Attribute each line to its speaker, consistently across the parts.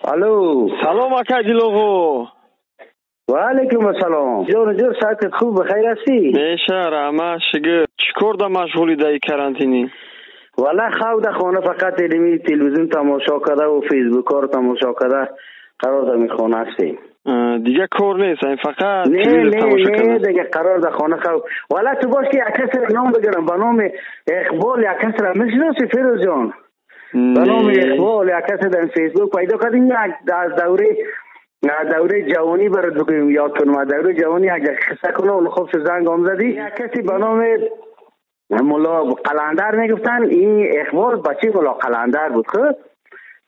Speaker 1: Алло.
Speaker 2: Салом акай Дилоғо.
Speaker 1: Ва алайкум ассалом. Ҷон ҷон, саҳатат хуб, бахайр ҳастӣ?
Speaker 2: Меша, раҳмат, шукр. Чӣ кор да машғулӣ дар карантинӣ?
Speaker 1: Валла хав да хона фақат илми телевизион тамошо карда ва фейсбукҳоро тамошо карда қарор дар хона ҳастем.
Speaker 2: Дига кор нест, ин фақат
Speaker 1: не
Speaker 2: телевизор
Speaker 1: не
Speaker 2: тамошо
Speaker 1: не
Speaker 2: кардан.
Speaker 1: Дига қарор дар хона хав. Валла ту бош ки як касро ном бигирам ба номи Иқбол, як касро мешиносӣ, Фирӯз ҷон? Ба номи
Speaker 2: Не.
Speaker 1: Иқбол як касе дар фейсбук пайдо кардем, як аз давраи ҷавонӣ барот бигӯем, ёд кунам, аз давраи ҷавонӣ як қисса кунам. Ҳоло хуб шуд занг ом задӣ. Як касе ба номи Мулло Қаландар мегуфтанд, ин Иқбол бачаи Мулло Қаландар буд, хуб?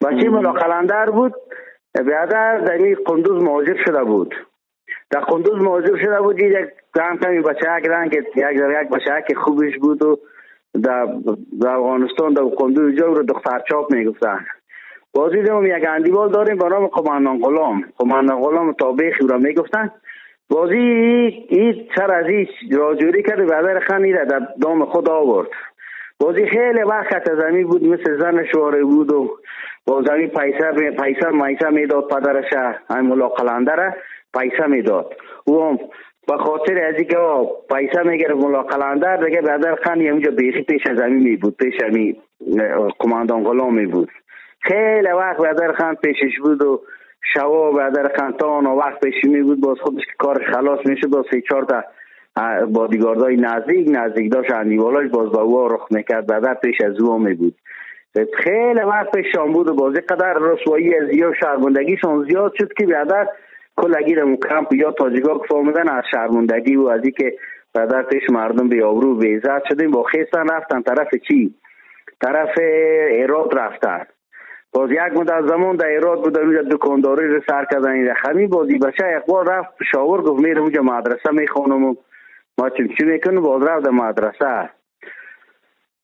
Speaker 1: Бачаи Мулло Қаландар буд, баъда дар ин Қундуз муҳоҷир шуда буд. Дар Қундуз муҳоҷир шуда буд, як кам ками бачаак ранг, як бачаак хубиш буд ва дар Афғонистон дар Қундуз ҷо رو духтарчоп мегуфтанд. Бозӣ дорем, як андивол дорем ба номи Қумандон Ғулом. Қумандон Ғулом тобеи را мегуфтанд. Бозӣ ин сар аз ин راجوری کرد و بعد خان ایره در دام خود آورد. بازی خیلی وقت از زمین بود، مثل زن شواره بود و باز همین پیسه میسه میداد پدرش، همین ملا قلندره پیسه میداد. او هم به خاطر از اینکه پیسه میگرفت ملا قلندر دیگه بعد خان اونجا بیخی پیش از زمین می بود، پیش همین قماندان غلام می بود. خیلی وقت بعد خان پیشش بود و شوا بعد خان تا آن وقت پیش می بود. باز خودش که کارش خلاص میشد، باز سه چهار تا بادیگاردای نزدیک داشت اندیوالاش، باز با او رخ میکرد، بعد پیش از او می بود. خیلی وقت پیش شام بود و بازی قدر رسوایی از یا شرمندگیشون زیاد شد که بعد کلگی در کمپ یا تاجیکا که فهمیدن از شرمندگی و از اینکه بعد پیش مردم بی آبرو بی عزت شدیم، با خیستن رفتن طرف چی؟ طرف عراق رفتن. باز یک مدت زمان در عراق بودن، اونجا دکانداری رو سر کردن. این رقمی بازی بچه اقبال رفت پشاور، گفت میرم اونجا مدرسه میخوانم و ما چی میکنم. باز رفت در مدرسه،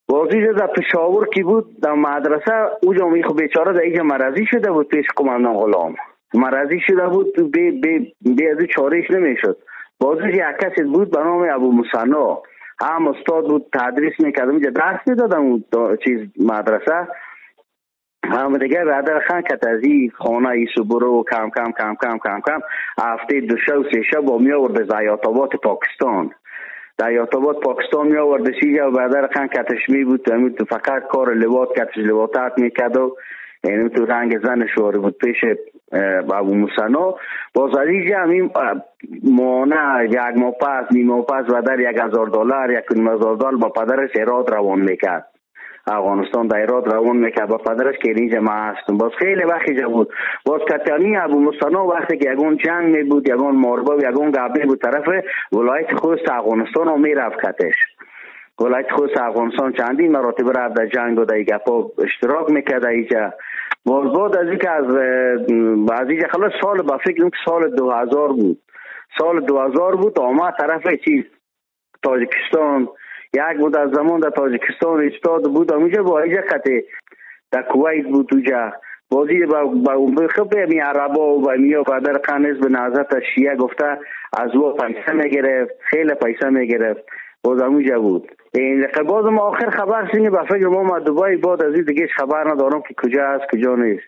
Speaker 1: بازی در پشاور که بود در مدرسه اونجا میخو بیچاره در اینجا مرضی شده بود، پیش قماندان غلام مرضی شده بود، بی بی بی از چارهش نمیشد. بازی یک کسی بود به نام ابو مثنا، هم استاد بود، تدریس میکرد، اونجا درس میدادم چیز مدرسه هم دیگه. بعد خان که از این خانه ایسو برو کم کم کم کم کم کم هفته دو شب سه شب با می آورد از حیات پاکستان، در حیات پاکستان می آورد سیجا و بعد خان کتش می بود، فقط کار لباس کتش لباطت میکرد و یعنی تو رنگ زن شواری بود پیش ابو مثنا. باز از اینجا همین مانع یک ماه پس نیم ماه پس و در $1000 $1,500 با پدرش هرات روان میکرد، افغانستان در هرات روان میکرد با پدرش که اینجا ما هستم. باز خیلی وقت اینجا بود. باز کتانی ابو مثنا وقتی که یگان جنگ می بود، یگان ماربا و یگان گبه بود، طرف ولایت خوست افغانستان رو میرفت کتش. ولایت خوست افغانستان چندین مراتب رفت در جنگ و در گپا اشتراک میکرد اینجا. باز بعد از اینکه از اینجا خلاص سال با فکر که سال 2000 بود، سال 2000 بود آمد طرف چیز تاجیکستان. یک بود از زمان در تاجیکستان استاد بود اونجا، با اینجا قطع در کویت بود اونجا. بازی با خب می عربا و میا بعد قنز به نهضت شیعه گفته از او پیسه میگرفت، خیلی پیسه میگرفت، باز اونجا بود. این باز ما آخر خبر شنیدیم به فکر ما دبی، بعد از این دیگه خبر ندارم که کجا است کجا نیست.